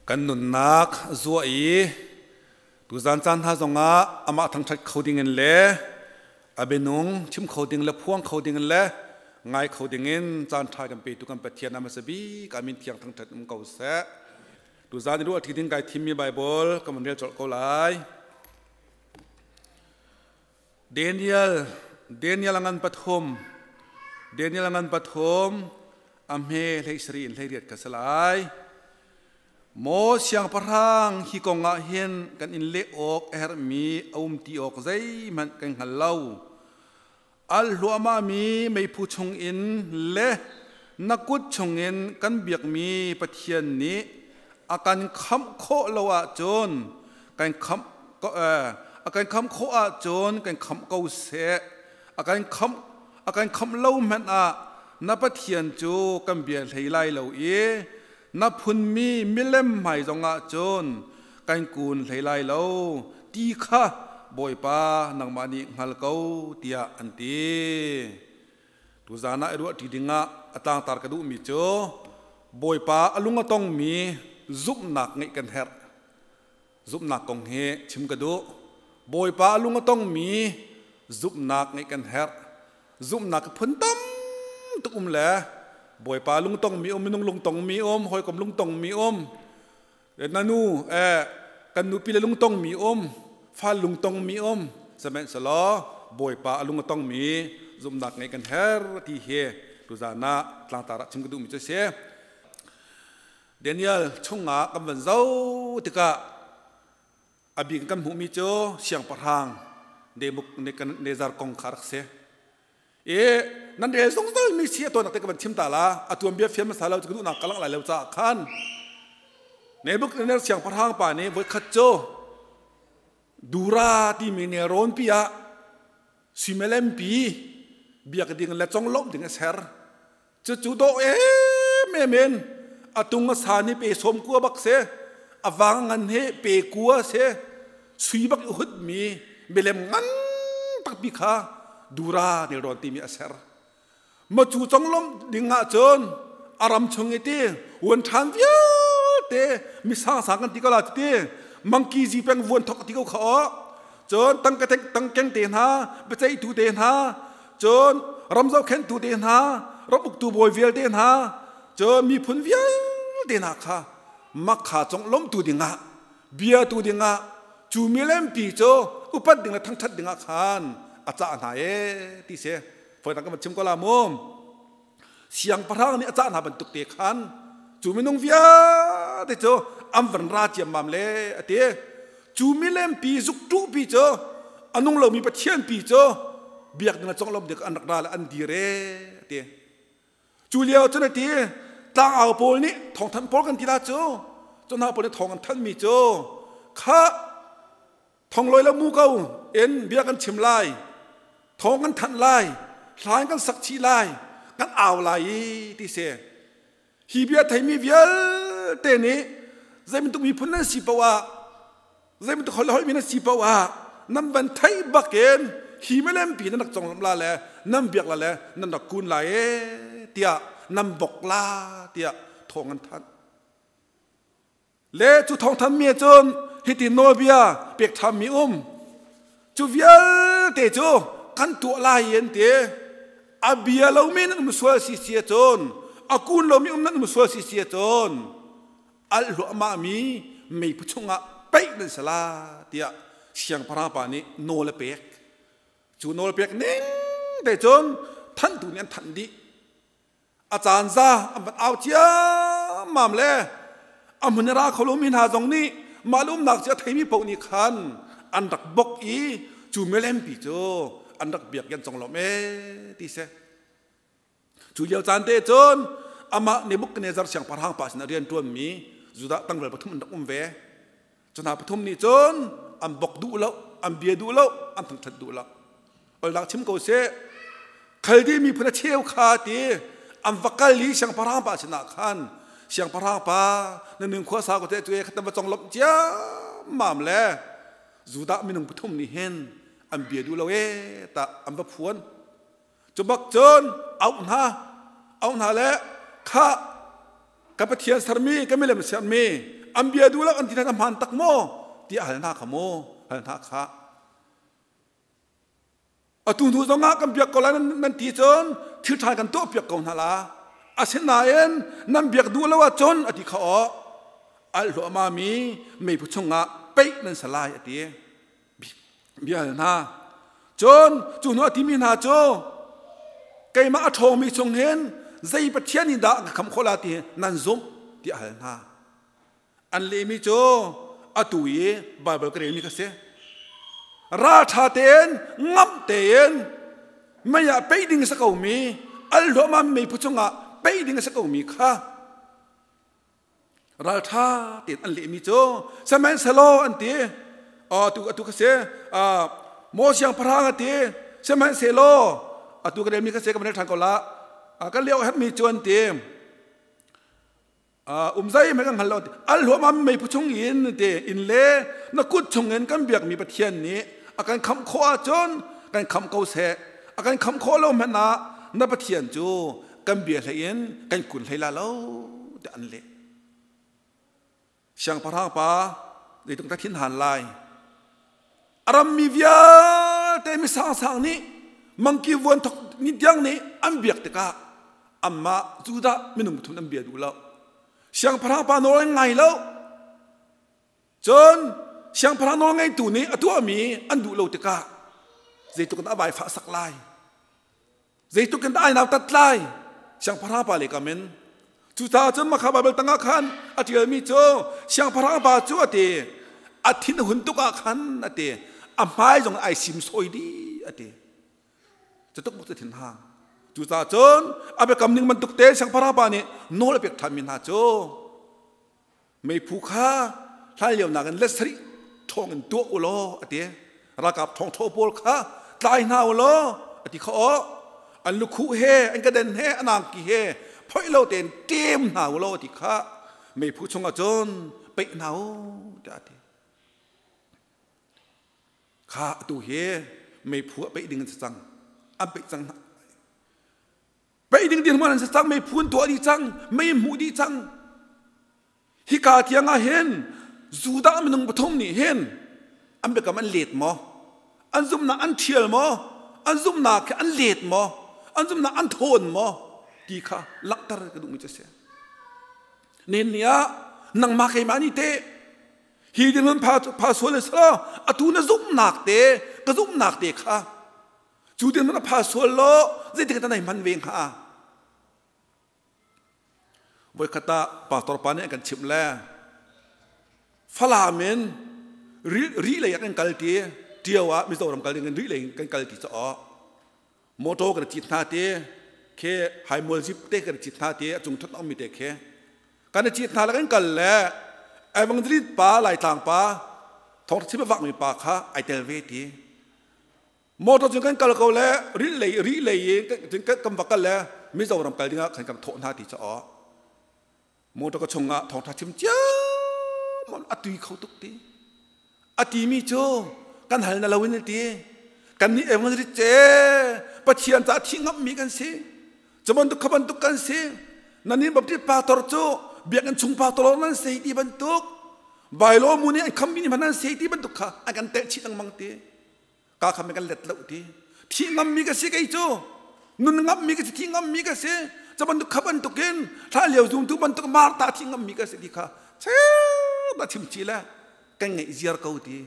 Kan nunnak zuah i tuzan caan hna zongah amah thangṭhat kho dingin le a bianung chim kho ding le phuang kho dingin le ngai kho dingin caan ṭha kan petu kan Pathian a hmasa bik a min thiang thangṭhat um ko seh. Tuzan i ruah ṭhi ding kai thimmi Baibal ka van rel colh ko lai. Daniel Daniel a ngan pathum Daniel a ngan pathum a hme hlei sarih in hlei riat kha si lai. Maw siangpahrang, hi kong ah hin kan in leh awk a herhmi a um ti awk zeihmanh kan hngal lo. Al hluahmahmi meiphu chungin le na kut chungin kan biakmi Pathian nih a kan khamh khawh lo ahcun kan khamh a kan khamh khawh ahcun kan khamh ko seh. A kan khamh a kan khamh lo hmanh ah na Pathian cu kan bia hlei lai lo i na phunmi milem hmai zongah cun kan kun hlei lai lo ti kha Bawipa nangmah nih hngal ko tiah an ti. Tuzan ah i ruah ṭi dingah a tlangtar ka duhmi cu Bawipa a lung a tongmi zumhnak ngeih kan herh. Zumhnak kong hi chim ka duh. Bawipa a lung a tongmi zumhnak ngeih kan herh. Zumhnak phun tam tuk um le Bawipa lungtongmi um, minung lungtongmi um, hawikom lungtongmi um, na nu kan nupi le lungtongmi um, fal lungtongmi um, sihmanhsehlaw Bawipa a lung a tongmi zumhnak ngeih kan herh ti hi tuzaan ah tlangtar ah chim ka duhmi cu a si. Daniel chungah kan van zoh tikah a bik kan hmuhmi cu siangpahrang Nebuchadnezzar kong kha rak si. I nan rel zungzal mi si a tuan te ka van chim ta la a tuan bia fian hmasa lo cu ka duhnak ka langh lai lo caah khan Nebuchadnezzar siangpahrang pa nih voikhat cu Dura timi nelrawn pi ah suimelem pi biak ding le conglawmh ding a ser. Cucu dawh emem in a tung a sa ni pe sawm kua bak si, a vang ngan hi pe kua si, sui bak i hut mi milem ngan takpi kha Dura nelrawn timi a ser. Ma cu conglawmh ding ah cun a ram chung i ti vuan ṭhan vialte mi sang sang kan ti ko la ti mangki zi peng vuan thok ti ko kha o cun tangkeng te hna biaceihtu te hna cun ram zohkhenhtu te hna ram uktu bawi vialte hna cun miphun vialte hna kha makha conglawmhtu dingah biatu dingah cu milempi cu upat ding le thangṭhat dingah khan a cah hna e ti si. Fawi kan chim ko la mu. Siangpahrang nih a cah hna bantuk te khan cu minung vialte cu an van ra ciammam le a ti. Cu milempi zukṭuhpi cu a nung lomi Pathian pi cu biak ding le conglawmh ding an rak ra le an dir e a ti. Cu lio cun a ti, tlangau pawl nih thawngthanh pawl kan ti la cu, cu hna pawl nih thawng an thanhmi cu kha thonglawi le mu ko in bia kan chim lai, thawng kan thanh lai, hla in kan sak chih lai, kan au lai i ti si. Hi bia theimi vialte nih zei bantuk miphun nan si paoh ah, zei bantuk holh le holhmi nan si paoh ah, nan van theih bakin hi milem pi nan rak conglawmh la le nan biak la le nan rak kun lai e tiah nan bok la tiah thawng an thanh. Le cu thawngthan mi cun hiti nawlbia pek ṭhanmi um. Cu vialte cu kan tuah lai an ti. A bia lomi nan um sual si si ahcun, a kun lomi um nan um sual si si ahcun, alh hluahmah mi meiphu chungah peih nan si la tiah siangpahrang pa nih nawl a pek. Cu nawl pek ning te cun thanhtu nih an thanh dih. A caan za an van au ciammam le a hmun i ra kho lomi hna zong nih mah le umnak cu a theimi paoh nih khan an rak bok i cu milempi cu an rak biak i an conglawmh ee ti si. Cu lio caan te cun amah Nebuchadnezzar siangpahrang pa sinah rian ṭuanmi Judah tangval pathum an rak um ve. Cu hna pathum nih cun an bok duh lo, an bia duh lo, an thangṭhat duh lo. Olnak chim ko seh, Khaldi miphun a cheu kha ti an va kal i siangpahrang pa sinah khan, siangpahrang pa, na min khua sa ko te cu khatam va conglawmh ciammam le Judah minung pathum nih hin an bia duh lo ee tah an va phuan. Cu bak cun auh hna, auh hna le kha ka Pathian sermi, ka milem sermi An bia duh lo an ti hna hmaan tak maw ti a hal hna kha mu, hal hna kha. Atu hnu zongah kan biak ko lai nan ti cun thil ṭha kan tuah piak ko hna la. Asinain nan biak duh lo ahcun a ti kha aw al hluahmah mi meiphu chungah peih nan si lai a ti. Bia hal hna. Cun cu hnu a timi hna cu keimah a ṭhawngmi chung hin zei Pathian nih dah ka khamh khawh la ti nan zumh ti a hal hna. An lehmi cu atu i Baibal ka relmi kha si. Ralṭha tein ngamh tein mei ah peih ding a si komi al hluahmah meiphu chungah peih ding a si komi kha ralṭha tein an lehmi cu sihmanhsehlaw an ti. Atu atu kha si maw siangpahrang a ti. Sihmanhsehlaw atu ka relmi kha si ka van rel ṭhan ko la. Kan leo herhmi cu an ti. Um zei hmanh kan hngal lo al huamam meiphu chung in te in le na kut chung in kan biakmi Pathian nih a kan khamh khawh ahcun kan khamh ko seh, a kan khamh khawh lo hmanh ah na Pathian cu kan bia hlei in kan kun hlei la lo tiah an leh. Siangpahrang pa zeitluk dah thin han lai. A rammi vialte mi sangsang nih mangki vuan thok ni tiang nih an biak tikah anmah Judah minung thun an bia duh lo. Siangpahrang pa nawl an ngai lo. Cun siangpahrang nawl ngeitu nih a tuahmi an duh lo tikah zeitluk in a vai fah sak lai. Zeitluk in dah ai nautat lai siangpahrang pa le kam in. Cucaah cun makha Baibal tangah khan a ṭialmi cu siangpahrang pa cu a ti, a thin a hun tuk ah khan a ti, a hmai zong ai sim sawi dih a ti. Cutuk bak cu thin hang. Cucaah cun a biakam ning bantuk te siangpahrang pa nih nawl a pek ṭhanmi hna cu meiphu kha hlan lio nakin let sarih ṭhawng in tuah u law a ti. Ralkap ṭhawngṭhaw pawl kha tlai hna u law a ti kha aw. An lukhuh he an kaden he an angki he phoih lo tein ṭem hna u law a ti kha. Meiphu chungah cun peih hna u tiah a ti. Kha atu hi meiphu ah peih ding an si cang, an peih cang hna. Pei ding dirhmun an si cang, mei phun tuah dih cang, mei hmuh dih cang. Hika tiang ah hin Judah minung pathum nih hin an biakam an let maw? An zumhnak an ṭhial maw? An zumhnak khi an let maw? An zumhnak an thawn maw? Ti kha langhter ka duhmi cu a si. Nen ni ah nangmah keimah nih teh hi dirhmun pha pha sual in selaw atu na zumhnak te ka zumhnak te kha Cu ti na pha sual law zeitik dah nai hman ve hnga? Voikhat ah pastor pa nih a kan chimh le Falam in ri lei ah kan kal ti Ṭio ah Mizoram kal ding in ri lei kan kal ti caw motor kan cit hna ti khe haimual zip te kan cit hna ti a cung thut mi te khe kan cit hna le kan kal le evangelist pa Laitlang pa thawng chim vak mi pa kha ai tel ve ti. Motor cun kan kal ko le ri lei ri lei i kan va kal le Mizoram kal dingah khan kan thawh hna ti caah motor ka chungah thawngtha chim ciammam a tui kho tuk ti. A timi cu kan hal na lo in ti. Kan nih evangelist ce Pathian ca thi ngammi kan si, cu bantuk kha bantuk kan si. Nan nih Baptist pastor cu biakinn chung pastor nan si ti bantuk Bailo mu nih an khammi nih hmanh nan si ti bantuk kha an kan telh chih lengmang ti. Ka kha kan let lo ti. Thi ngammi ka si kei cu, nun ngammi ka si, thi ngammi ka si. Ca bantuk kha bantukin thla lio zumtu bantuk Martha thi ngammi ka si ti kha cheu chim chi le kan ngeih ziar ko ti.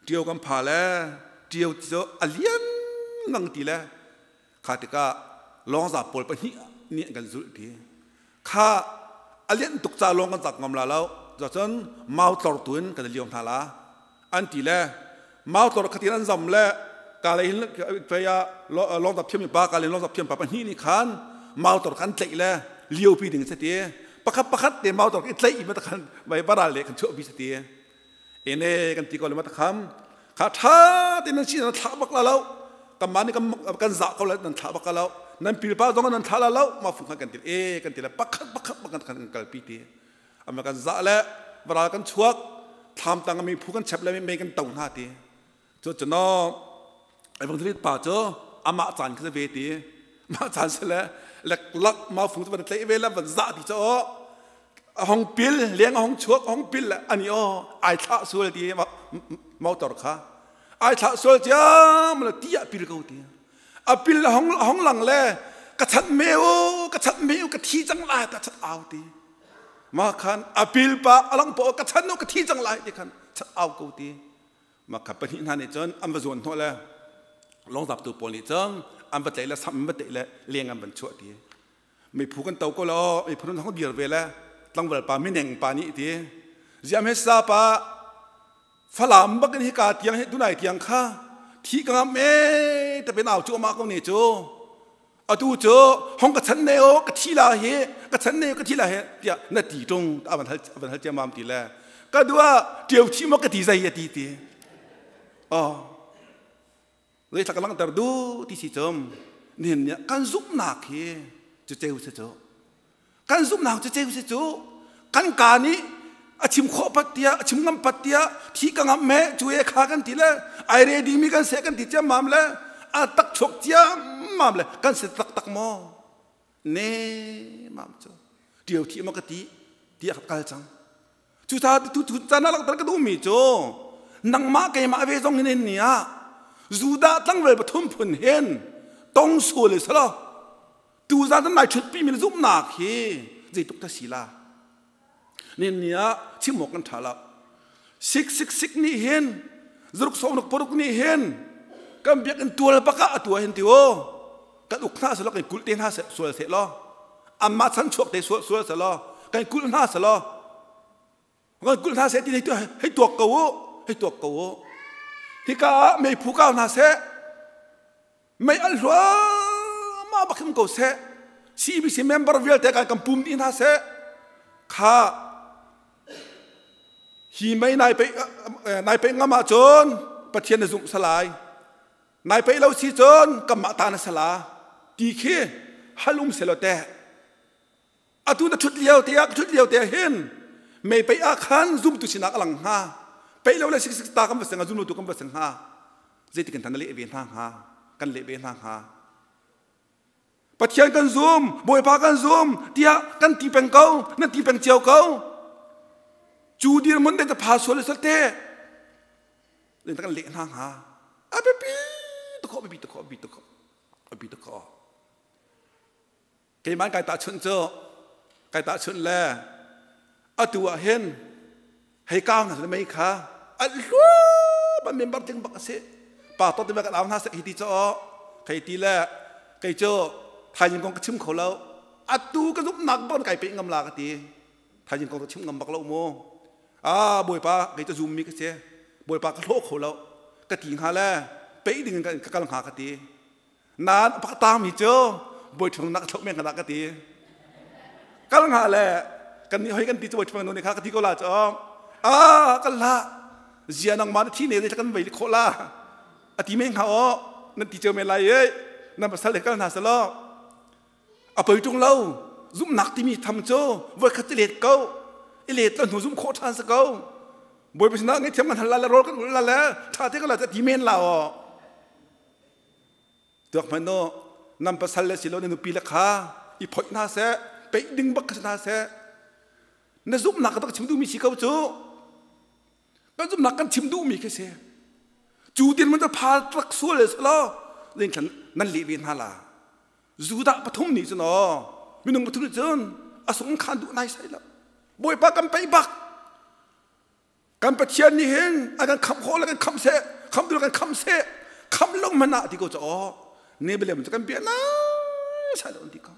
Ṭio kan pha le ṭio cu a lian ngang ti le kha tikah lawngza pawl pahnih nih an kan zulh ti. Kha a lianh tuk ca lawng kan zak ngam la lo cun mau tlor tu in kan i liam hna la an ti le mau tlor khatin an zam le ka lei hin fei ah lawng zap thiam pa ka lei lawng zap thiam pa pahnih nih khan mau tlor kan tlaih le lio pi ding se ti. Pakhat pakhat te mau tlor i tlaih i ma khan vai baral le kan chuah bi se ti. Ene kan ti ko le ma kham kha tha te nan si nan thlah bak la lo, kan ma nih kan kan zah ko le nan thlah bak lo, nan pilpa zong nan thlah la lo ma fung khan kan ti e kan ti le pakhat pakhat kan kan kal pi ti ama kan zah le varal kan chuak thlam tang mi phu kan chep le mei kan to hna ti. Cu cuno evangelist pa cu amah caan kha ve ti mah caan se le lek lak ma fung cu van tlaih ve le van zah ti cho. A hong pil, leng a hong chuak, a hong pil le ani aw ai thlah sual ti motor kha. Ai thlah sual ciam le ti ah pil ko ti. A pil le hong hong lang le ka chat me u, ka chat me u, ka thi cang lai ta chat au ti. Ma khan a pil pa alang po ka chan u ka thi cang lai ti khan chat au ko ti. Ma kha pahnih hna nih cun an va zuan hnawh le lawngzaptu pawl nih cun an va tlaih le sam an va tlaih le leng an van chuah ti. Miphu kan to ko lo, miphun an hong dir ve le tlangval pa mineng pa nih ti. Ziam he sa pa Falam bak in hika tiang hi tunai tiang kha thi ka ngam e te pen au chu ma ko ne chu. Atu cu hong ka chan ne o ka thi la hi ka chan ne ka thi la hi tiah na ti tung avan hal avan hal chiamam ti le ka dua tiau thi mo ka ti zai ti ti oh zei thla ka langhter du ti si chom nihin nia kan zumhnak hi cu ceu se cu kan zumhnak cu ceu se cu kan ka nih a chim khawh pat tiah a chim ngam pat tiah thi ka ngam me cu e kha kan ti le ai ready mi kan se kan ti ciam mam le a tak chuak ciam mam le kan se tak tak maw ne mam cu tiu thi ma ka ti tiah ka kal cang cu ta tu tu chan ah langhter ka duhmi cu nangmah keimah ve zong hin ni ah Judah tlangval pathum phun hin tong sual salo tu zan nai thut pi mi zumhnak hi zeituk ta si la nin ni ah chim awk kan tha lo sik sik sik nih hin zaruk som ruk paruk nih hin kan biakinn tual bak ah atua hin ti o kan uk hna selo kan kulh te hna sual se law anmah chan chuak te sual sual se law kan kulh hna se law kan kulh hna seh ti hei tuak ko u hei tuak ko u hika ah meiphu kau hna seh mei al hluahmah bak him ko seh CBC member vialte kan kan pum dih hna seh kha hi mei nai pe nai pe ngam ahcun Pathian na zumh salai Nai peih lo si cun kanmah ta na sala ti khi hal um selaw teh. Atu na ṭhut lio te ah ka ṭhut lio te ah hin mei peih ah khan zumtu sinak a lang hnga. Peih lo le sik sik ta kan va seng zum lo tu kan va seng hnga. Zeitik in than na leh ve hna hnga? Kan leh ve hna hnga. Pathian kan zum, Bawipa kan zum tiah kan ti peng ko, nan ti peng cio ko. Cu dirhmun te pha sual le te. Len kan leh hna hnga. A biapi tuk biapi tuk biapi tuk biapi tuk Keimah kai tahchunh cu kai tahchunh le atu ah hin hei kau hna mei kha a hlu ban member tling bak a si pa to te kan au hna sek hi ti cho kei ti le kei cu thaizing kong ka chim kho lo atu ka zumhnak bak kai pe ngam la ka ti thaizing kong ka chim ngam bak lo mu ah bawipa kei cu zum mi ka si bawipa ka hlawh kho lo ka ti hnga le peih ding in ka kal hnga ka ti nan pak tang mi cu bawi ṭhung nak thok men ka ti kal hnga le kan nih hoi kan ti cu bawi ṭhung nu nih kha ka ti ko la cu ah kal hlah zia nang ma na thi ne dei kan vei khawh la a ti men hnga o nan ti ceu men lai ei nan pasal le kal hna selo a poi ṭung lo zumhnak timi tham cu voi khat i let ko i let lo hnu zumh khawh ṭhan si ko bawipa sinah ngaihthiam kan hal la le rawl kan ulh la le ṭha te kan la ti men la aw tuak hmanh no nam pasal le silo na nupi le kha i phoih hna seh peih ding bak kha si hna seh na zumhnak ka bak chim duhmi si ko cu kan zumhnak kan chim duhmi khi si cu tin man pha tak sual le lo ling thlan nan leh ve hna la Judah pathum nih cun aw minung pathum nih cun a sung khan duh nai sai lo Bawipa kan peih bak kan Pathian nih hin a kan khamh khawh le kan khamh seh khamh tu kan khamh seh khamh lo hmanh ah ti ko cu aw ne belem cu kan bia nai sai lo an ti ko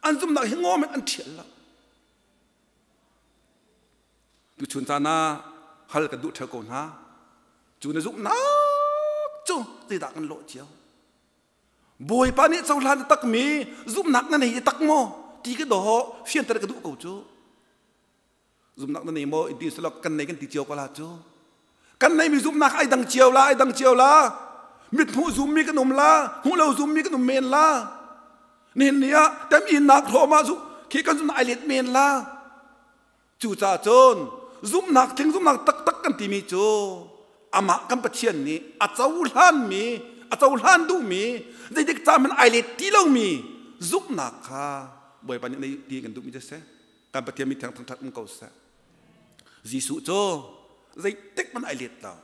an zumhnak hi ngawm in an ṭhial lo Tuchun caan ah hal kan duh ṭheo ko hna. Cu na zumhnak cu zeidah kan lawh cio? Bawipa nih cohlan takmi zumhnak na nei tak maw ti ka daw fianter ka duh ko cu. Zumhnak na nei maw ti silo kan nei kan ti cio ko la cu. Kan neimi zumhnak ai dang cio la ai dang cio la. Mit hmuh zummi kan um la, hmuh lo zummi kan um men la. Nihin ni ah tem innak hrawm ah zu khi kan zumhnak ai let men la. Cucaah cun zumhnak tling zumhnak taktak kan timi cu amah kan Pathian nih a cohlanmi a cohlan duhmi zeitik caan hmanh ai let ti lomi zumhnak kha Bawipa nih nei ti kan duhmi cu a si. Kan Pathian mi thiang thangṭhat um ko seh. Jesuh cu zeitik hmanh ai let lo.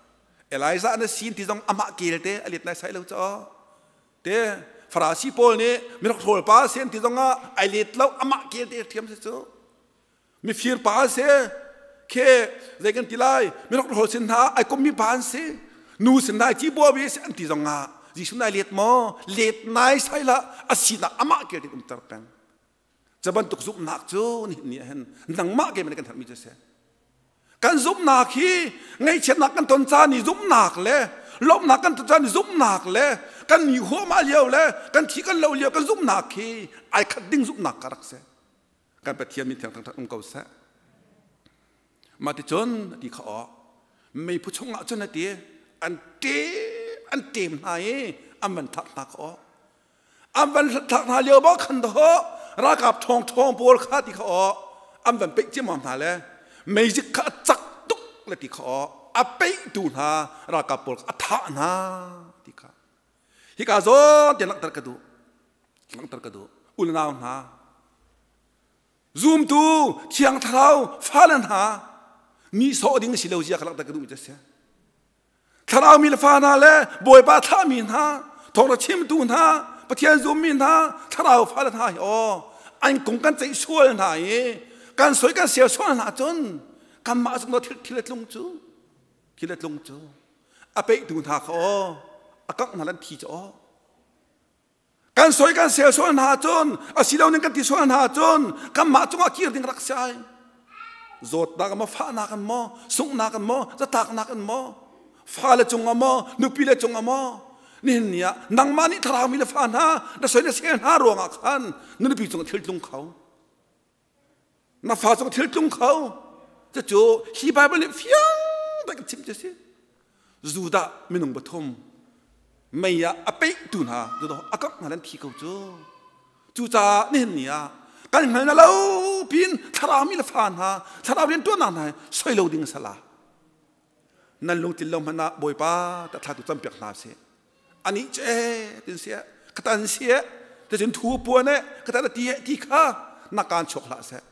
Elijah na sin ti zong amah kel te a let nai sai lo caw. Te Farasi pawl nih mirak hrawl pa sen ti zong ah ai let lo, amah kel te ṭhiam si cu. Mifir pa si khe zei kan ti lai, mirak hrawl sin hna ai kommi pa an si, nu sin nai ci buabi si an ti zong ah Jesuh nai let maw? Let nai sai la, a sinak amah kel te umter peng. Ca bantuk zumhnak cu nihin ni ah hin nangmah keimah nih kan herhmi cu a si. Kan zumhnak hi ngaihchiatnak kan ton caan i zumhnak le lawmhnak kan ton caan i zumhnak le kan ni huahmah lio le kan thi kan lo lio kan zumhnak hi ai khat ding zumhnak ka rak si. Kan Pathian min thiang thangthat um ko seh. Mah ti cun a ti kha aw meiphu chungah cun a ti an ṭem an ṭem hna i an van thak hna kha aw an van thlak hna lio bak khan dawh ralkap ṭhawng ṭhawng pawl kha ti kha aw an van peih ciammam hna le meizik kha a cak tuk le ti kha aw a peihtu hna ralkap pawl kha a thah hna ti kha. Hika zawn te langhter ka duh, langhter ka duh. Unau hna, zumtu Thiang Thlarau fale hna, nihsawh ding si lo zia kha langhter ka duh mi cu a si. Thlarau mi le fa hna le Bawipa thlahmi hna, thawngṭha chimtu hna, Pathian zummi hna, thlarau fale hna hi aw an kong kan ceih sual hna i kan soi kan sial sual hna cun kanmah zong thil thil a tlung cu, thil a tlung cu. A peihtu hna kha aw a kangh hna lan thi cu aw kan soi kan sel sual hna cun, asilo ning kan ti sual hna cun, kanmah cungah kir ding rak si ai. Zawtnak maw, fahnak an maw, sunghnak an maw, zatlaknak an maw, fale cungah maw, nupi le cungah maw, nihin ni ah nangmah nih thlarau mi le fa hna na soi na sel hna ruangah khan na nupi cungah thil tlung kho, na fa cungah thil tlung kho. Cucu hi Bible nih fiang tein kan chim cu si. Judah minung pathum mei ah a peihtu hna a kangh hna lan thi ko cu. Cucaah nihin ni ah kan hngal na lo pin thlarau mi le fa hna thlarau rian tuannak hna soi lo ding sala nan lungtlin lo hmanh ah Bawipa ta thla tu campiak hna sih. Ani che tin sia katan sia te cun thu puan e katan ti e ti kha na kaan chok hlah seh.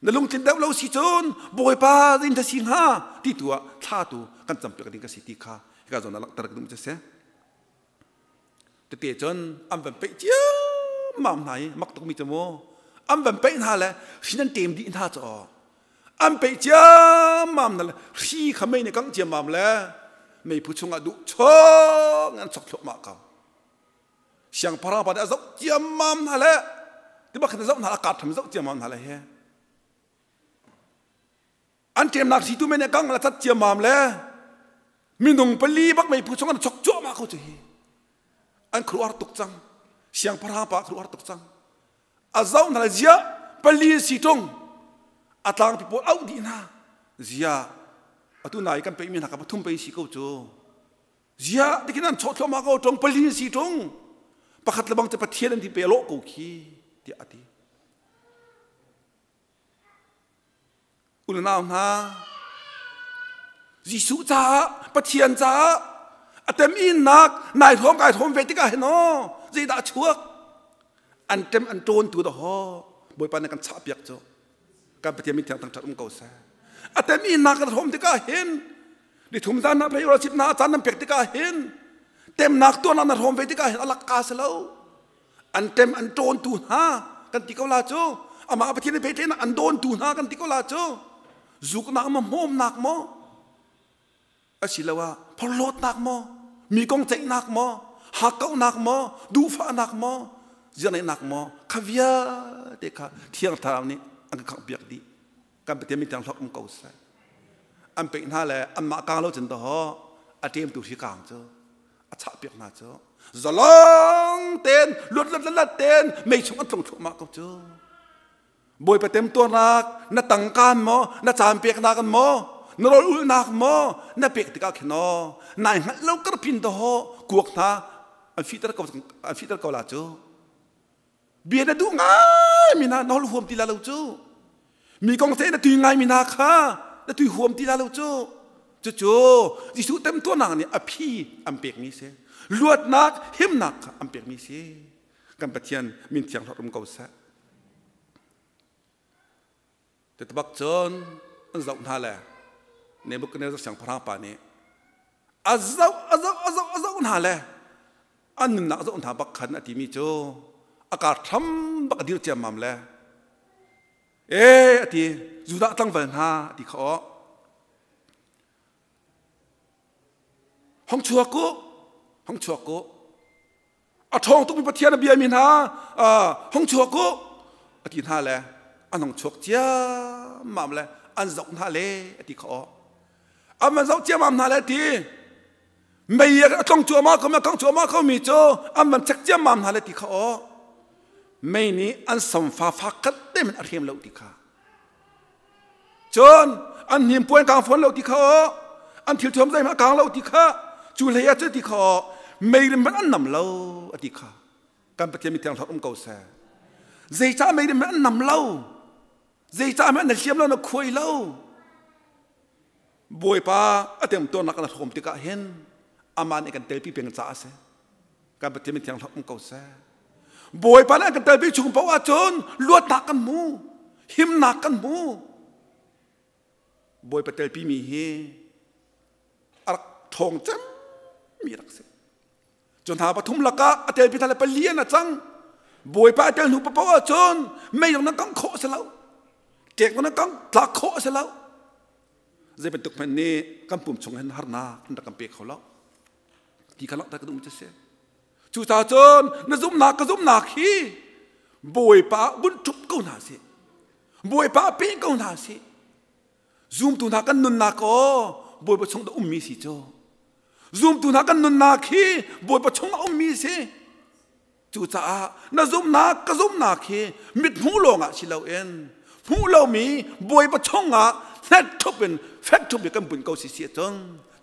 Na lungtlin deuh lo si cun Bawipa zin ta si hnga ti tu ah thla tu kan campiak ding ka si ti kha hika zawn ah langhter ka duh mi si. Tete cun an van peih ciammam hna i mak tuk mi cu mu an van peih hna le hri nan ṭem dih hna cu an peih ciammam hna le hri kha mei nih kangh ciammam le meiphu chungah duh chong an chok thluahmah ko. Siangpahrang pa nih a zoh ciammam hna le tiba khan a zoh hna, a kaat tham zoh ciammam hna le he an ṭemnak hri tu men nih kang la cat ciammam le minung pali bak meiphu chung an chok cuahmah ko cu hi. An khuaruahhar tuk cang. Siangpahrang pa khuaruahhar tuk cang. A zoh hna le zia pali si ṭung a tlangpi pawl auh dih hna. Zia atu nai kan peihmi hna ka pathum pei si ko cu. Ziah tikin an chawh thluahmah ko ṭung, pali si ṭung, pakhat le bang cu Pathian an ti pe lawh ko khi tiah a ti. Unau hna, Jesuh caah, Pathian caah a teminnak nai hrawm kai hrawm ve tikah hin aw zeidah a chuak? An ṭem an ṭawn tu dah Bawipa nih kan chah piak cu. Kan Pathian min thiang thangṭhat um ko seh. A teminnak kan hrawm tikah hin nithum zan na phei ralchip na caan nan pek tikah hin temnak tuarnak na hrawm ve tikah hin a lak ka si lo. An tem an ṭawn tu hna kan ti ko la cu, amah Pathian i pehtlaihnak an dawn tu hna kan ti ko la cu, zuknak maw, hmawmnak maw, asiloah phorhlawtnak maw, mi kong ceihnak maw, hakkauhnak maw, duhfahnak maw, ziarneihnak maw, kha vialte kha Thiang Thlarau nih an kan khanghpiak dih. Kan Pathian min thiang hlorh um ko seh. An peih hna le anmah kaang lo cun dawh a ṭemtu hri kaang cu a chahpiak hna cu zalong tein luat luat luat tein mei chung an tlung thluahmah ko cu. Bawipa temtuarnak na tangkaan maw, na caan peknak in maw, na rawl ulhnak maw na pek tikah khin aw nai hngalh lo kar pin dawh kuak hna an fihter ko, an fihter ko la cu. Bia na duh ngai mi hna na holh huam ti la lo cu. Mi kong te na tui ngai mi hna kha na tui huam ti la lo cu. Cucu Jesuh temtuarnak nih a phi an pekmi si. Luatnak, himnak kha an pekmi si. Kan Pathian min thiang hlorh um ko seh. Tetabak cun an zoh hna le Nebuchadnezzar siangpahrang pa nih a zoh a zoh a zoh a zoh hna le an nunnak zoh hna bak khan a timi cu a kar thlam bak a dir ciammam le ee a ti Judah tlangval hna a ti kha aw hong chuak ku hong chuak ku a ṭhawng tukmi Pathian a biami hna hong chuak u a ti hna le an hong chuak ciammam le an zoh hna le a ti kha aw an van zoh ciammam hna le ti mei a tlong cuahmah ko a kang cuahmah ko mi cu an van chek ciammam hna le ti kha aw mei nih an samfa fak khat te men a hrem lo ti kha Cun an hnipuan kang fawn lo ti kha aw, an thil thuam zeihmanh a kang lo ti kha, cu hlei ah cu ti kha aw, meirim hmanh an nam lo a ti kha. Kan Pathian mithiang hlorh um ko seh. Zeicah meirim hmanh an nam lo? Zeicah hmanh na hliam lo na khuai lo? Bawipa a temtuarnak kan hrawm tikah hin amah nih kan telpi peng caah a si. Kan Pathian mithiang hlorh um ko seh. Bawipa nih an kan telpi chung paoh ahcun luatnak kan hmu, himnak kan hmu. Bawipa telpi mi hi a rak ṭhawng cem mi rak si. Cu hna pathum lakah a telpi hna le pali an a cang. Bawipa a tel hnu paoh ahcun mei zong nan kangh khawh a si lo. Ṭek zong nan kangh tlak khawh a si lo. Zei bantuk hmanh nih kan pum chung hin harnak an rak kan pe kho lo. Ti kha langhter ka duhmi cu a si. Cucaah cun na zumhnak ka zumhnak hi Bawipa vun ṭhup ko hna sih. Bawipa pe ko hna sih. Zumtu hna kan nunnak aw Bawipa chung dah ummi si cu. Zumtu hna kan nunnak hi Bawipa chung ah ummi si. Cucaah na zumhnak ka zumhnak hi mit hmuh lawngah si loin hmuh lomi Bawipa chungah hnet ṭhup in fek ṭhup in kan bunh ko si si ahcun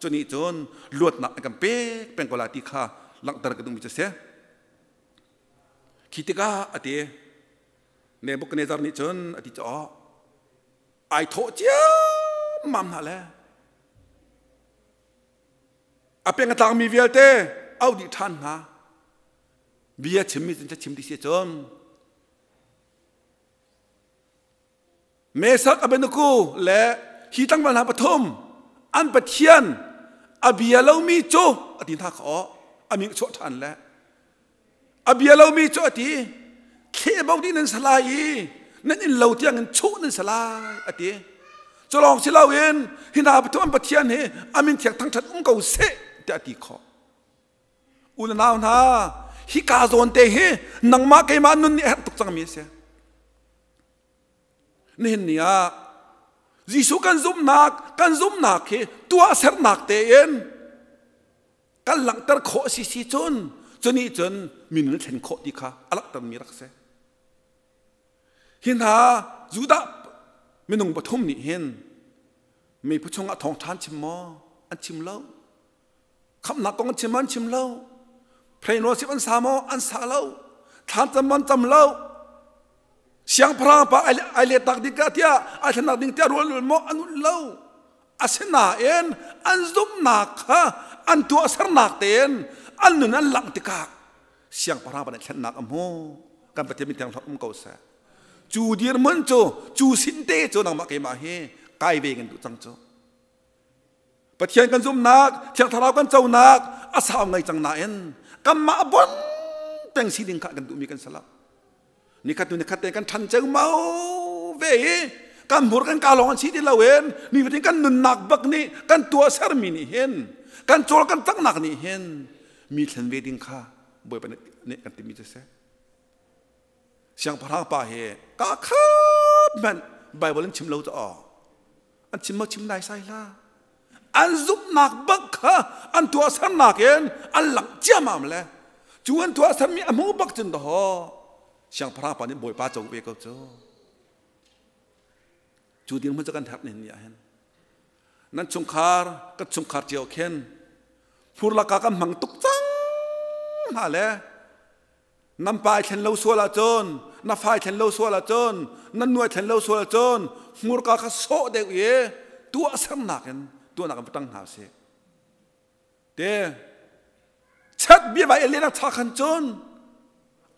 cu nih cun luatnak an kan pek peng ko lai ti kha langhter ka duhmi cu a si. Khi tikah a ti Nebuchadnezzar nih cun a ti cu ai thawh ciammam hna le a peng a tlangmi vialte auh dih ṭhan hna bia chimmi cun chim ti si cun Mesak Abednego le hi tlangval hna pathum an Pathian a bia lomi cu a ti hna kha aw a min chuah ṭhan le A bia lomi cu a ti, thlehbo dih nan si lai i nan inn lo tiang in chuh nan si lai a ti. Cu lawng si loin hi hna pathum an Pathian hi a min thiang thangṭhat um ko seh tiah a ti khawh. U le nau hna, hi ka zawn te hi nangmah keimah nun nih a herh tuk cangmi a si. Nihin ni ah Jesuh kan zumhnak kan zumhnak hi tuahsernak tein kan langhter khawh a si si cun cu nih cun minung thlen khawh ti kha a langhtermi rak si. Hi hna Judah minung pathum nih hin miphu chungah thawngṭha an chim maw? An chim lo. Khamhnak kong an chim an chim lo. Prayer an sa maw? An sa lo. Thlan cam an cam lo. Siangpahrang pa ai let tak ding tiah ai thlennak ding tiah rual maw? An ulh lo. Asinain an zumhnak kha an tuahsernak tein an nun an langh tikah siangpahrang pa nih thlennak a hmu. Kan Pathian min thiang um ko seh. Cu dirhmun cu cu sin te cu nangmah keimah hi kai ve kan duh cang cu. Pathian kan zumhnak, Thiang Thlarau kan conak a sau ngai cang nain kanmah bon peng si ding kha kan duhmi kan si lo. Nikhat hnu nikhat te kan ṭhan ceumau ve i kan hmur kan ka lawng an si ti loin nifatin kan nunnak bak nih kan tuahsermi nih hin kan cawl kan cangnak nih hin mi thlen ve ding kha Bawipa nih kan timi cu seh. Siangpahrang pa hi ka khat hmanh Bible in chim lo cu aw an chim maw chim nai sai hlah an zumhnak bak kha an tuahsernak in an langh ciamam le cu an tuahsermi a hmu bak cun daw siangpahrang pa nih bawipa co ve ko cu cu dirhmun cu kan herh ni ah hin nan chungkhar kan chungkhar cio khin phur laka kan hmang tuk cang hna le nan pa ai thlen lo sual ahcun na fa ai thlen lo sual ahcun nan nu ai thlen lo sual ahcun hmurka kha sawh deuh i tuahsernak in tuahnak in va tang hna usih te chat bia vai le cha khan cun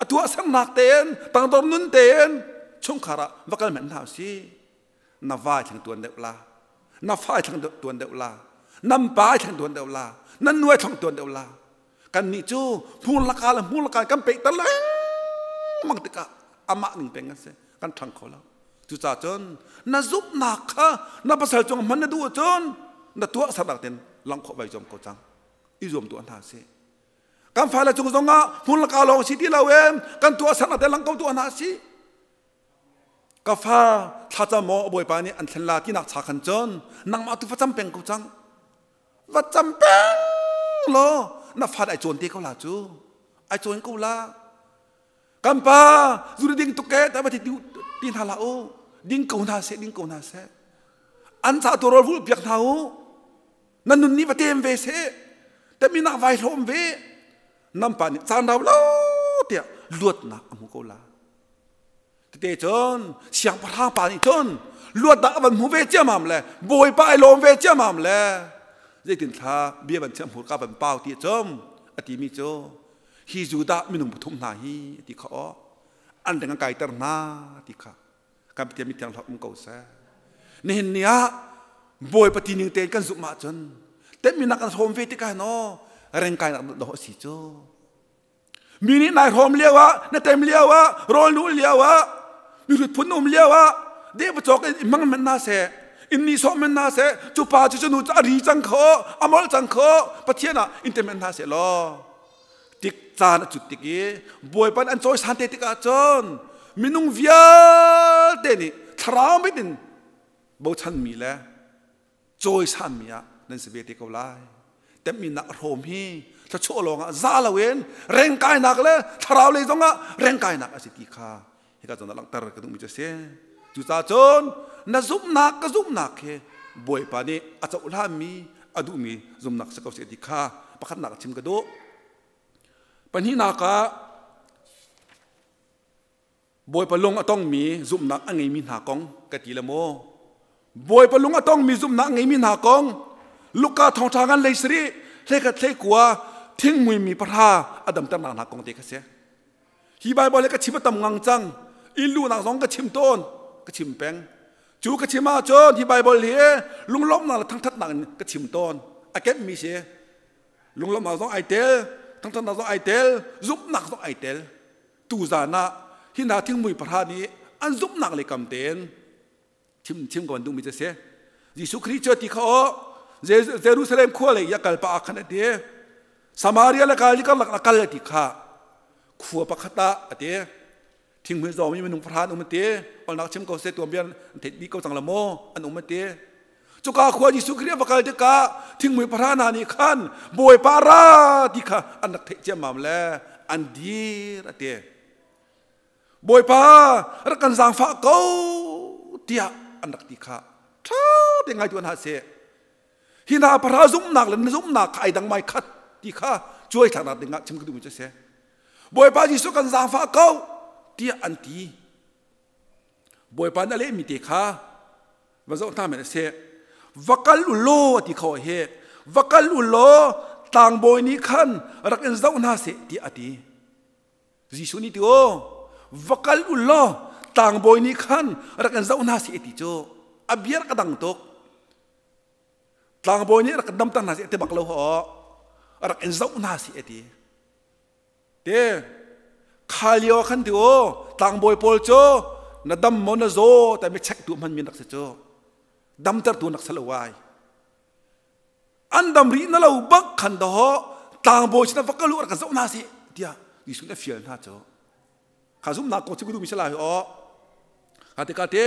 a tuahsernak tein tangdor nun tein chungkhar ah va kal men hna usih. Na va theng tuan deuh la. Na fa theng tuan deuh la. Nan pa theng tuan deuh la. Nan nuai theng tuan deuh la. Kan nih cu hmur laka le hmur laka kan peih ter lengmang tikah amah ning peng an si. Kan ṭhang kho lo. Cucaah cun na zumhnak kha na pasal cung hman na duh ahcun na tuahsernak ten langh khawh vai zuam ko cang. I zuam tuah hna sih. Kan fale cung zongah hmur laka lawng si ti lo in kan tuahsernak te lang ko tuah hna sih. Ka fa thlacam maw Bawipa nih an thlen la tinak cha khan cun nangmah tu va cam peng ko cang. Va cam peng law na fa ai cawn te ko la cu. Ai cawn ko la. Kan pa zu ding tuk ke ta va ti ti hna la u. Ding ko hna seh, ding ko hna seh. An ca tu rawl vul piak hna u. Na nun nih va tem ve seh. Teminak vai hlawm ve. Nan pa nih caan rau lo tiah luatnak a hmu ko la. Tete cun siangpahrang pa nih cun luatnak a van hmu ve ciamam le bawipa ai lawm ve ciamam le zeitin thla bia van chiah hmurka van pau ti cum a timi cu hi Judah minung pathum hna hi ti kha aw an reng an kaiter hna ti kha kan Pathian mithiang hlah um ko seh. Nihin ni ah Bawipa ti ning tein kan zumh ahcun temminak kan hrawm ve tikah no rengkainak dawh a si cu. Mi nih nai hrawm lio ah, na tem lio ah, rawl nu lio ah, mi hrut phun um lio ah, deh va cawk in mang men na seh, in ni sawh men na seh, cu pa cu cu nu cu a ri cang kho, a molh cang kho, Pathian ah in tem men hna seh law. Tik caan a cut tik i Bawipa an cawisan te tikah cun minung vialte nih thlarau mit in bochanmi le cawisanmi ah nan si ve te ko lai. Temminak a hrawm hi thluachuah lawngah za loin rengkainak le thlarau lei zongah rengkainak a si ti kha hika zawn ah langhter ka duhmi cu a si. Cucaah cun na zumhnak ka zumhnak hi Bawipa nih a cohlanmi a duhmi zumhnak si ko seh ti kha pakhatnak chim ka duh. Pahnihnak ah Bawipa lung a tongmi zumhnak a ngeimi hna kong ka ti le maw? Bawipa lung a tongmi zumhnak a ngeimi hna kong Luka thawngṭha ngan lei sarih hlekhat hlekua thingmui mi pahra a damternak hna kong te kha si. Hi Baibal hi ka chim a tam ngang cang. Inn luhnak zong ka chim tawn, ka chim peng. Cu ka chim ahcun hi Baibal hi lunglawmhnak le thangṭhatnak in ka chim tawn. A kemhmi si. Lunglawmhnak zong ai tel, thangṭhatnak zong ai tel, zumhnak zong ai tel. Tuzan ah hi hna thingmui pahra nih an zumhnak le kam tein chim chim ko an duhmi cu a si. Jesuh Khrih cu ti kha aw Jerusalem khua lei i a kal pah ah khan a ti. Samaria le Galilee karlak a kal a ti kha khua pakhat ah a ti. Thinghmui zawmi minung pahra an um a ti. Olnak chim ko seh tuanbia an theih dih ko cang la maw an um a ti. Cuka khua Jesuh Khrih a va kal tikah thingmui pahra hna nih khan Bawipa ra ti kha an rak theih ciammam le an dir a ti. Bawipa rak kan zaangfah ko tiah an rak ti kha ṭha te ngai tuan hna seh. Hi hna pahra zumhnak le na zumhnak kha ai dang mai khat ti kha cuai thlaknak dingah chim ka duhmi cu a si. Bawipa Jesuh kan zaangfah ko tiah an ti. Bawipa na lehmi te kha va zoh hna men a si. Va kal u law a ti kho he va kal u law tlangbawi nih khan rak in zoh hna seh tiah a ti. Jesuh nih ti aw va kal u law tlangbawi nih khan rak in zoh hna seh ti cu a bia rak dang tuk. Tlangbawi nih rak damter hna seh ti bak lo ho rak in zoh hna seh ti. Te kha lio khan ti aw tlangbawi pawl cu na dam maw na zaw ti mi check tu hman mi rak si cu damter tu nak si lo ai. An dam rih na lo bak khan dawh tlangbawi sin va kal u rak ka zoh hna seh tiah Jesuh nih a fial hna cu. Kha zumhnak kong chim ka duhmi si lai aw. Kha tikah te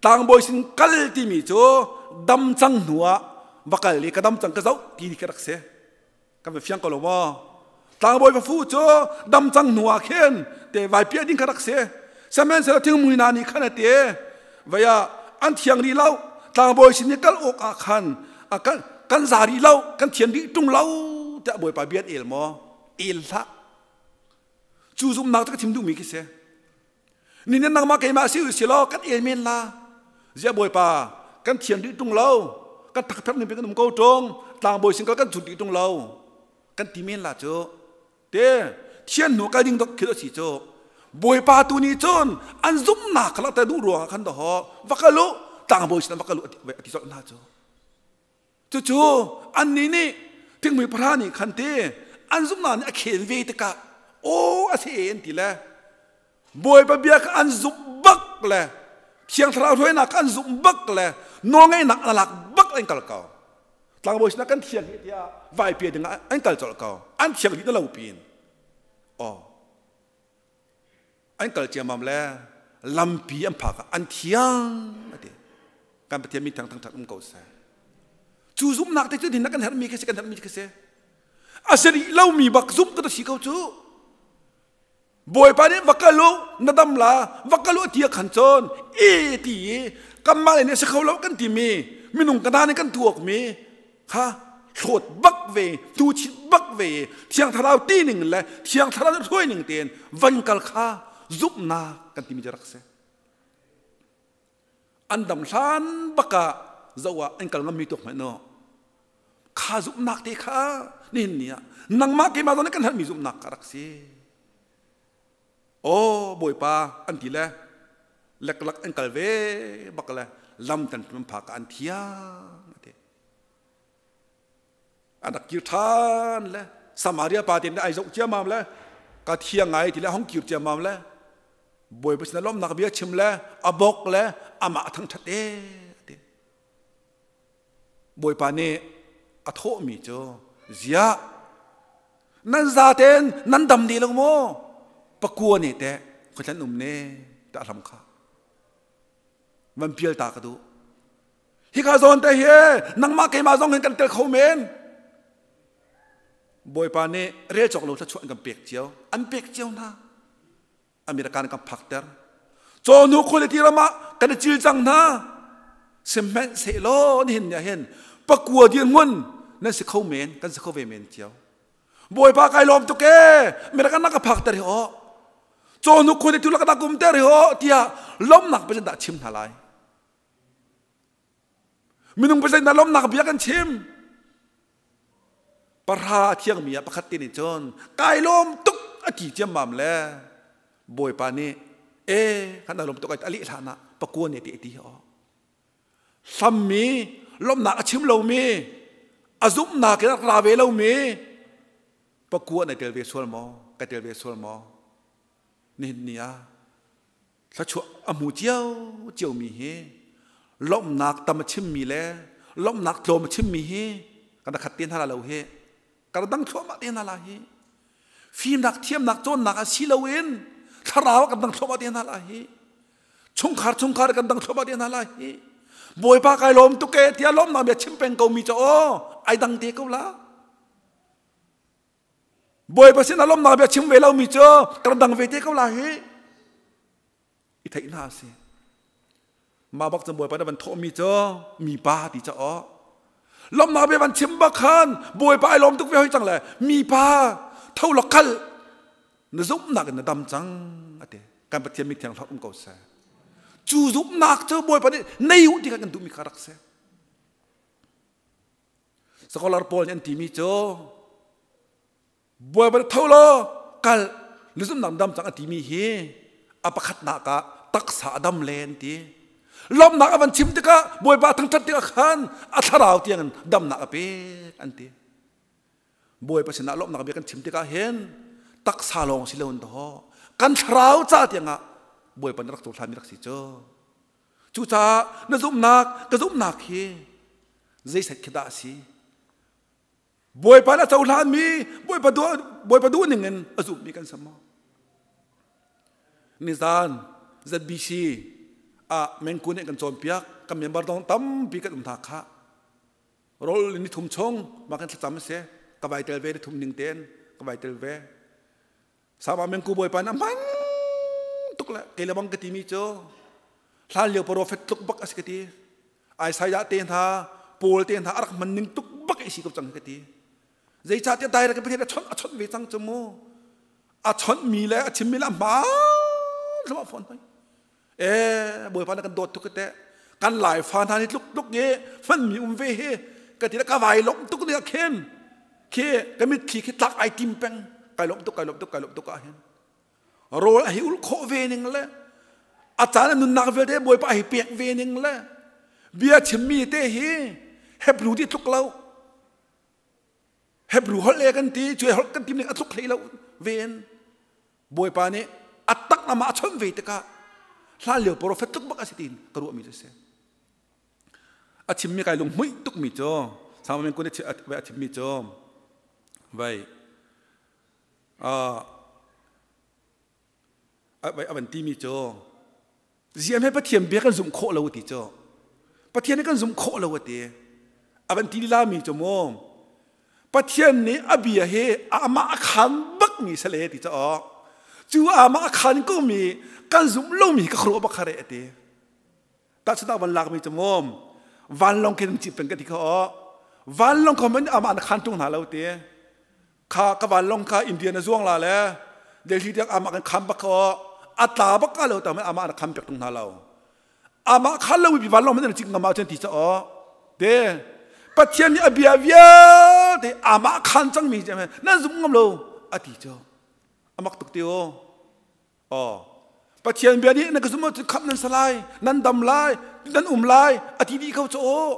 tlangbawi sin kal timi cu dam cang hnu ah va kal i ka dam cang ka zoh ti khi rak si. Kan va fiang ko lo maw? Tlangbawi va fu cu dam cang hnu ah khin te vai piah ding kha rak si. Sihmanhsehlaw thingmui hna nih khan a ti vei ah an thiang rih lo tlangbawi sin i kal awk ah khan kan za rih lo kan thian rih ṭung lo tiah Bawipa bia an el maw? El hlah. Cu zumhnak cu ka chim duhmi khi si. Ninin nangmah keimah si u si law kan el men la. Ziah Bawipa kan thian rih ṭung lo kan thakthak ning kan um ko ṭung tlangbawi sin kal kan cut rih ṭung lo kan ti men la cu te thian hnu kal ding dok khil a si cu Bawipa tu nih cun an zumhnak kha langhter duh ruangah khan dawh va kal u. Tlangbawi sin va kal u a ti colh hna cu. Cucu annih nih thingmui pahra nih khan ti an zumhnak nih a khen ve tikah aw a si e an ti le Bawipa bia kha an zumh bak le Thiang Thlarau hruainak kha an zumh bak le nawlngeihnak an lak bak an kal ko. Tlangbawi sinah kan thiang hi tiah vaipia dingah an kal colh ko. An thiang dih na lo pin. Aw. An kal ciammam le lampi an phak ah an thiang ati. Kan Pathian min thang thangthat um ko seh. Cu zumhnak te cu hin kan herhmi khi si kan herhmi khi si. A si rih lomi bak zumh ka si ko cu. Bawipa nih va kal u na dam la va kal u ti khan cun e ti i kanmah le nih a si kho lo kan timi minung ka dan in kan tuak mi kha hlawt bak ve tu chit bak ve thiang thlarau ti ning le thiang thlarau hruai ning tein van kal kha zumhnak kan timi cu rak si. An dam hlan bak ah zoh ah an kal ngammi tuak hmanh no kha zumhnak te kha nihin ni ah nangmah keimah zong nih kan herhmi zumhnak ka rak si. Aw Bawipa an ti le leklak an kal ve bak le lam tan phak ah an thiang ati. An rak kir ṭhan le Samaria pa te nih ai zoh ciammam le ka thiang ngai ti le hong kir ciammam le Bawipa sinah lawmhnak bia chim le a bok le amah a thangṭhat e ti. Bawipa nih a thawhmi cu ziah nan zaten nan dam dih lo maw pakua ne teh khuatlan um ne ta hlam kha van pial ta ka duh. Hika zawn te hi nangmah keimah zong hin kan tel kho men. Bawipa nih rel cawk lo thluachuah an kan pek cio. An pek cio hna. American kan phakter. Cawhnu khualiti ram ah kan i cil cang hna. Sihmanhsehlaw nihin ni ah hin pakua dirhmun nan si kho men, kan si kho ve men cio. Bawipa kai lawm tuk ee, American na ka phakter hi aw. Cawhnu khualiti lak na kumter hi aw tiah lawmnak pa dah chim hna lai. Minung pasal hna lawmnak bia kan chim. Pahra a thiangmi ah pakhat te nih cun kai lawm tuk a ti ciammam le Bawipa nih e kan lawm tuk ai a leh hlan ah pakua ne te ti aw. Hlammi lawmnak a chim lomi a zumhnak in a ra ve lomi pakua na tel ve sual maw ka tel ve sual maw nihin ni ah Thluachuah a hmu ciocio mi hi lawmhnak tam a chimmi le lawmhnak tlawm a chimmi hi kan khat te hna la lo hi kan dang thluahmah te hna la hi fimnak thiamnak cawnnak ah si loin thlarau kan dang thluahmah te hna la hi chungkhar chungkhar kan dang thluahmah te hna la hi Bawipa kai lawm tuk e tiah lawmnak bia chim peng ko mi cu aw ai dang te ko la. Bawipa sin ah lawmnak bia chim ve lomi cu kan dang ve te ko la hi. I theih hna si. Mah bak cun Bawipa na van thawhmi cu mipa ti ca aw. Lawmnak bia van chim bak khan Bawipa ai lawm tuk ve hoi cang le mipa tho law kal na zumhnak in na dam cang ati. Kan Pathian mi thiang hlorh um ko seh. Cu zumhnak cu Bawipa nih nei u ti kha kan duhmi kha rak si. Scholar pawl nih an timi cu Bawipa tho law kal na zumhnak dam cang a timi hi a pakhatnak ah taksa a dam len ti. Lawmhnak a van chim tikah Bawipa thangṭhat tikah khan a thlarau tiangin damnak a pek an ti. Bawipa sinah lawmhnak bia kan chim tikah hin taksa lawng si loin daw kan thlarau ca tiangah Bawipa na rak cohlanmi rak si cu. Cucaah na zumhnak ka zumhnak hi zeiset khi dah a si? Bawipa na cohlanmi Bawipa duh Bawipa duh ning in a zummi kan si maw? Nizan ZBC ah Mengku nih kan cawnpiak kan member dong tampi kan um hna kha rol ni thum chung mah kan thlacam a si ka vai tel ve ni thum ning tein ka vai tel ve. Sama mengku bawipa nih a hman tuk le kei le bang ka timi cu hlan lio profet tluk bak a si ka ti. Isaiah te hna, Paul te hna a rak hman ning tuk bak i si ko cang ka ti. Zeicahtiah direct Pathian a chawnh a chawnh ve cang cu mu. A chawnhmi le a chimmi le a hmaan hrim a fawn hoi. E bawipa na kan dawt tuk te kan lai fa hna ni tluk tluk i hmanmi um ve hi ka ti ka vai lawm tuk ni khin khi ka mitthli khi tlak ai tim peng kai lawm tuk kai lawm tuk kai lawm tuk ah hin rawl a hi ul khawh ve ning le a caan a nunnak vialte bawipa a hi pek ve ning le. Bia chimmi te hi Hebrew ti tluk lo. Hebrew holh e kan ti, cuai holh kan ti ning a tluk hlei lo ven. Bawipa nih a tak ama a chawnh ve tikah hlan lio profet tluk bak a si tiin ka ruahmi cu a si. A chimmi kai lung hmuih tukmi cu Samuel kun a chimmi cu vai a van timi cu ziam he Pathian bia kan zumh khawh lo ti cu Pathian nih kan zumh khawh lo a ti a van ti lila mi cu mu Pathian nih a bia hi amah a khan bak mi sale ti cu cu amah a khan ko mi kan zumh lo mi ka khuruah bak khare a ti Tahchunhnak van lakmi cu mu vanlawng khin cip peng ka ti kha aw vanlawng kho man amah na khan tung hna lo ti kha ka vanlawng kha India na zuang la le Delhi tiang amah kan kham bak kha aw a tla bak ka lo ta man amah na kham pek tung hna lo amah khan lo mi vanlawng man na cik ngam ah cun ti cha aw te Pathian nih a bia vialte amah khan cang mi nan zum ngam lo a ti cu amak tuk ti o Aw. Pathian bia nih na ka zumh ahcun khamh nan si lai, nan dam lai, nan um lai, a ti dih ko cu aw.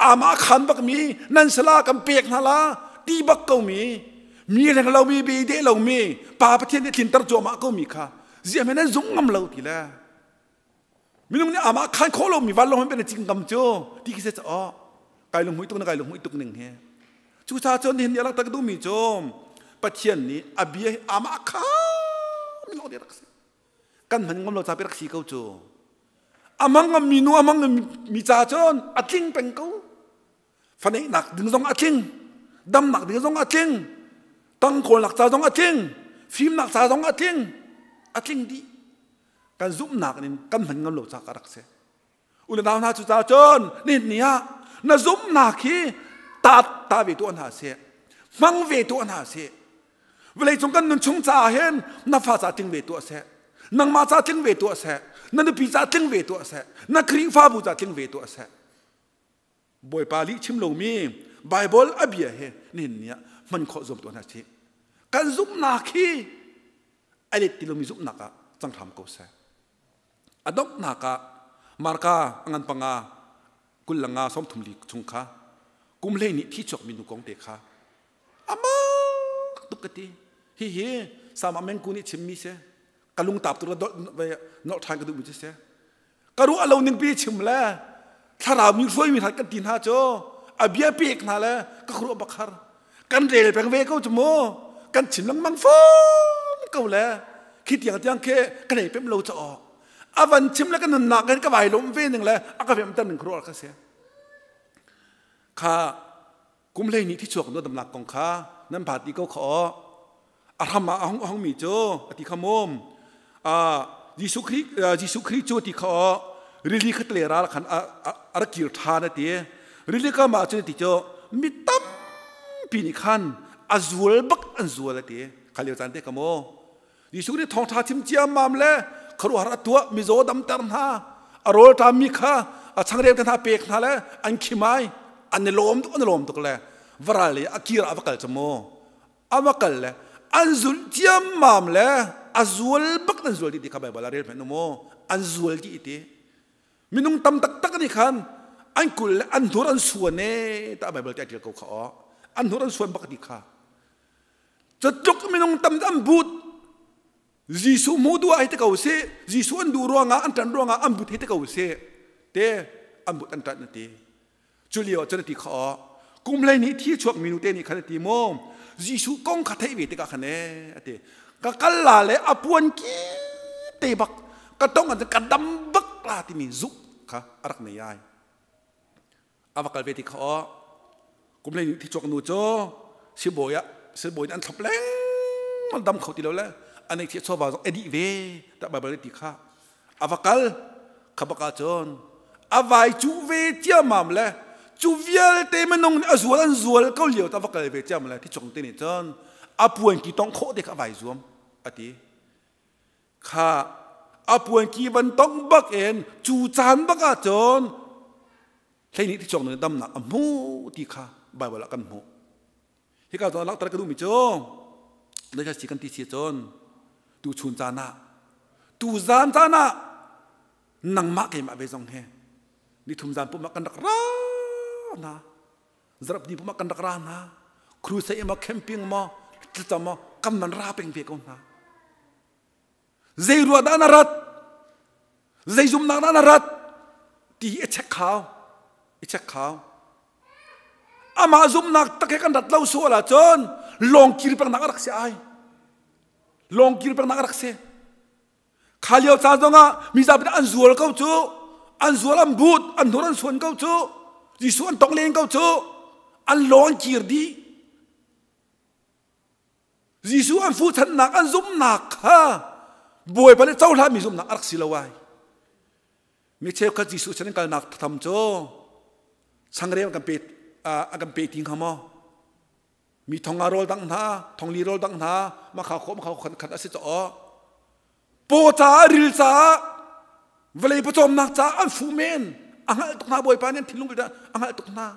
Amah khan bak mi nan sala kan pek hna la ti bak ko mi mi reng lo mi be de lo mi pa Pathian nih tlinter cuahmah ko mi kha ziah nan zung ngam lo ti le minung nih amah khan khawh lomi vanlawng hmanh na cing ngam cu ti khi se ca aw kai lung tuk na kai lung tuk ning hi cu ca cun nihin ni a langhter ka duhmi cu Pathian nih a bia hi amah kha mi lawng rak si kan hman ngam lo ca rak si ko cu amang ngam mi nu amang mi ca cun a tling peng ko faneihnak ding zong a tling damnak ding zong a tling tangkawlnak ca zong a tling fimnak ca zong a tling a tling dih kan zumhnak in kan hman ngam lo ca ka rak si u le nau hna cu ca cun nihin ni ah na zumhnak hi ta ta ve tuah hna seh hmang ve tuah hna seh vawlei cung kan nun chung caah hin na fa ca tling ve tuah seh nangmah ca tling ve tuah seh na nupi ca tling ve tuah seh na Khrihfabu ca tling ve tuah seh Bawipa lih chim lomi Bible a bia he nihin ni ah hman khawh zuam tuah hna sih. Kan zumhnak hi a let ti lomi zumhnak ah cang hram ko seh. A donghnak ah Marka a ngan panga kul le nga sawm thum li chung kha kum hlei nih thi chuakmi nu kong te kha amak tuk ka ti. Hihi Sama Mengku nih chimmi si. Ka lungtap tu nolh ṭhan ka duhmi cu si. Ka ruah lo ning pi chim le thlarau mi hruai mi hna kan ti hna cu a bia pek hna le ka khuruah bak har kan rel peng ve ko cu mu kan chim lengmang fom ko le khi tiang tiang khi ka nei pem lo cha awk a van chim le ka nunnak kan ka vai lom ve ning le a ka vem ter ning khuruah ka si kha Kum 12 thi chuak nu damnak kong kha nan pha ti ko kha aw. A hram ah a hung hung mi cu a ti kha mum. Jesuh Khrih Jesuh Khrih cu ti kha aw rili kha tle ral khan a rak kir ṭhan a ti. Rili kam ah cun ti cu mi tampi nih khan a zual bak an zual a ti. Kha lio caan te ka mu. Jesuh nih thawngṭha chim ciammam le khuaruahhar a tuah mizaw damter hna a rawlṭammi kha a changreu te hna pek hna le an khim ai an i lawm tuk an i lawm tuk le varal le a kir ah va kal cu mu a va kal le an zulh ciammam le a zual bak an zual dih ti kha Baibal ah rel hmanh mu an zual dih ti minung tam taktak nih khan an kul le an hnur an suan e ta Baibal ti a ṭial ko kha aw an hnur an suan bak ti kha Cutluk minung tam an but. Jesuh hmu duh ah hei ti ko sih. Jesuh an duh ruangah an ṭan ruangah an but hei ti ko sih. Te an but an ṭanh na ti. Cu lio ah cun a ti kha aw. Kum 12 thi chuak mi nu te nih khan a ti maw Jesuh kong kha theih ve tikah khan ee a ti. Ka kal la le a puan ki te bak ka tong an ka dam bak la timi zuk kha a rak nei ai. A va kal ve ti kha aw kum hlei thi chuak nu cu sibawi ah sibawi an thlop lengmang dam kho ti lo le an ei thi chawva zong a dih ve ta Bible ti kha a va kal kha baka cun a vai cu ve ciamam le cu vialte minung nih a zual an zual ko lio ta va kal ve ciam le thi chuak te nih cun a puan ki tong khawh te kha a vai zuam a ti Kha a puanki van tongh bak in cu caan bak ah cun 12 ti chuak nun damnak a hmu ti kha Bible ah kan hmuh. Hika zawn langhter ka duhmi cu na si kan ti si cun tu chun caan ah tu zan caan ah nangmah keimah ve zong he. Nithum zan pum ah kan rak ra na. Zarap ni pum ah kan rak ra na. Crusade ma camping ma thlacam ma kan man ra peng ve ko hna. Zei rua dah na rat? Zei zumnak dah na rat? Ti hi i check khau. I check khau. Amah zumnak tak he kan rat lo sual ahcun lawng kir pengnak a rak si ai. Lawng kir pengnak a rak si. Kha lio caan zongah mi zapi an zual ko cu. An zual an but, an hnur an suan ko cu. Jesuh an tong len ko cu. An lawng kir dih. Jesuh an fuhchannak an zumhnak kha Bawipa nih cohlanmi zumhnak a rak si lo ai. Mi cheukhat Jesuh chan in kalnak tham cu changreu kan pe a kan pe ti hnga maw? Mi thong nga rawl dang hna, thong li rawl dang hna, makha khawh makha khat khat a si caw. Paw caah ril caah vawlei pawcawmnak caah an fuh men. A hngalh tuk hna Bawipa nih an thinlung a hngalh tuk hna.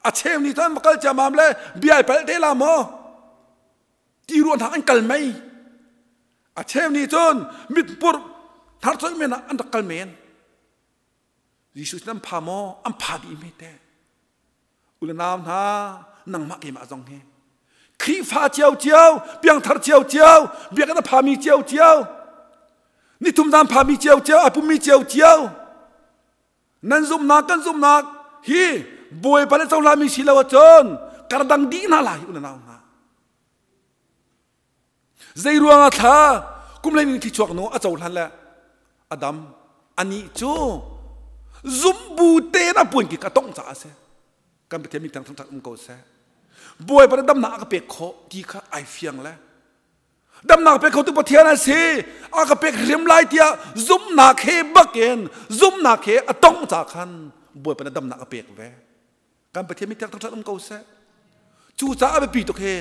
A cheu nih cun va kal ciammam le bia ai palh te la maw ti ruah hna an kal mei. A cheu nih cun mitpurh hnarcoih men ah an rak kal men. Jesuh sin an pha maw? An pha dih me te. U le nau hna, nangmah keimah zong hi Khrihfa cio cio, piangthar cio cio, biakinn a phami cio cio, nithum zan phami cio cio, a pummi cio cio, Nan zumhnak kan zumhnak hi Bawipa le cohlami si lo ahcun kardang dih hna lai u na nau hna. Zei ruangah thla kum hlei thi chuak nu a cohlan le a dam anih cu zumbu tein a puan ki ka tongh caah a si. Kan Pathian min thangthat um ko seh. Bawipa nih damnak a ka pek khawh ti kha ai fiang le Damnak pek khotu Pathian a si. A ka pek hrim lai tiah zumhnak he bakin zumhnak he a tong ca khan Bawipa na damnak a pek ve. Kan Pathian mi thangthat um ko seh. Cucaah a biapi tuk hi.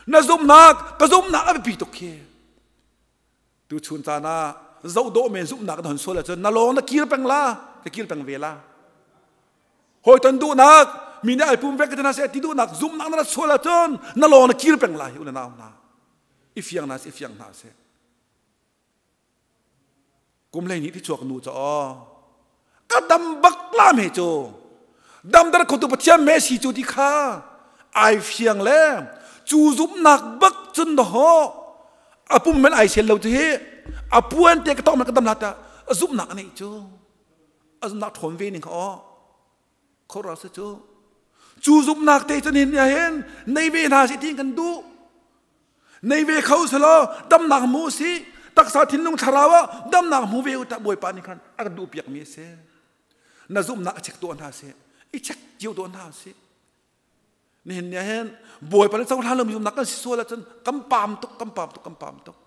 Na zumhnak ka zumhnak a biapi tuk hi. Tu chun caan ah zoh dawh men zumhnak na hon sual ahcun na lawng na kir peng la, ka kir peng ve la. Hawi ton duhnak mi nih ai pum vek ka seh ti duhnak zumhnak na rat sual ahcun na lawng na kir peng lai u na nau hna. I fiang hna seh, i fiang hna seh. Kum hlei ti chuak nu caw ka dam bak la me cu damdar khotu Pathian me si cu ti kha ai fiang le cu zumhnak bak cun na ho a pum men ai sel lo cu hi a puan te ka tong ka dam la ta zumhnak nei cu a zumhnak ṭhawn ve ning kha aw khora se cu cu zumhnak te cun hin hin nei ve hna si ti kan duh nei ve kho selaw damnak hmu si taksa thinlung thlarau ah damnak hmu ve u ta bawipa nih khan a kan duh piak mi a si na zumhnak a check tuah hna sih i check cio tuah hna sih nihin ni hin bawipa le cohlan lomi zumhnak kan si sual ahcun kan pam tuk kan pam tuk kan pam tuk.